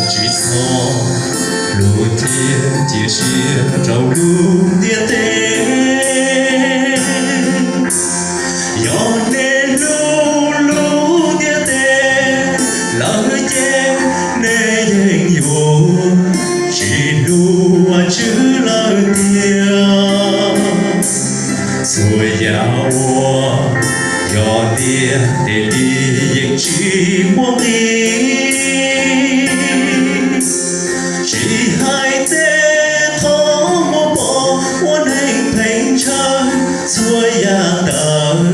Tsis txhob luag thiab cia siab rau lub ntiaj teb. Yog nej hlub lub ntiaj teb lawm ces nej yeej yuav tsis hlub Vajtswv lawm tiag. Txhua yam uas yog ntiaj teb li yeej tsis muaj nqis, tsis hais tej qhov muaj pom ua neeg pheej ntshaw. Txhua yam ntawd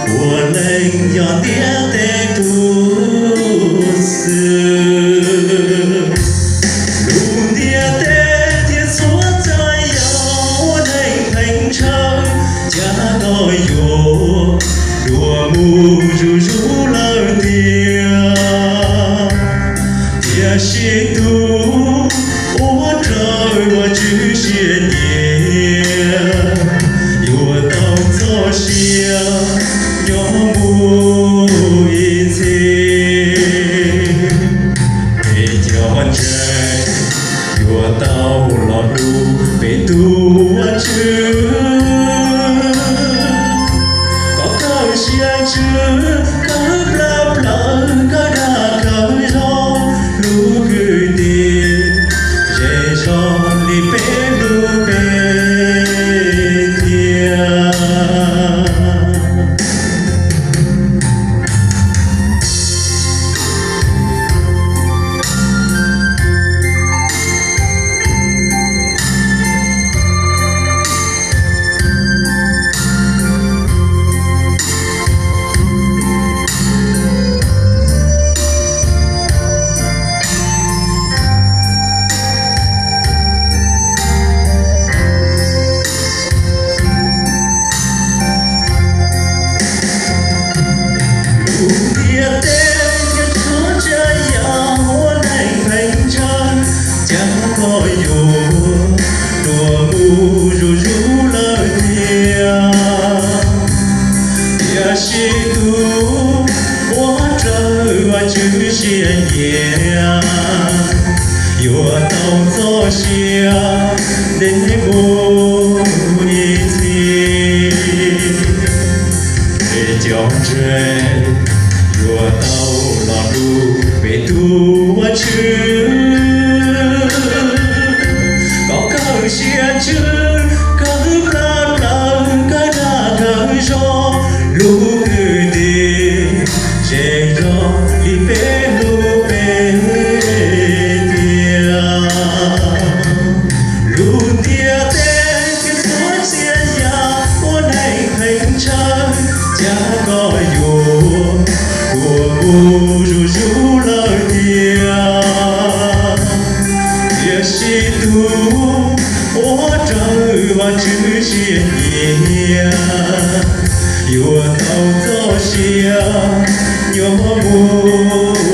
puav leej yog ntiaj teb tuag xwb. Lub ntiaj teb thiab txhua tsav yam ua neeg pheej ntshaw, cas koj yuav dua mus zuj zus lawm tiag. Tiam sis tus uas raws Vajtswv siab nyiam yuav tau txoj sia nyob mus ib txhis. Peb cov ntseeg yuav tau los hlub peb tus Vajtswv. Kom kawg siab ntsws, kawg plab plaws, kawg dag kawg zog, hlub kwv tij ze zog li peb hlub peb thiab. Lub ntiaj teb thiab txhua tsav yam ua neeg pheej ntshaw, cas koj yuav dua mus zuj zus lawm tiag. Tiam sis tus uas raws Vajtswv siab nyiam yuav tau txoj sia ntev mus ib txhis. Peb cov ntseeg yuav tau los hlub peb tus Vajtswv. Kom kawg siab ntsws, kawg plab plaws, kawg dag kawg zog, hlub kwv tij ze zog li peb hlub peb thiab. Lub ntiaj teb thiab txhua tsav yam ua neeg pheej ntshaw, cas koj yuav dua mus zuj zus lawm tiag. Tiam sis tus uas raws Vajtswv siab nyiam yuav tau txoj sia nyob mus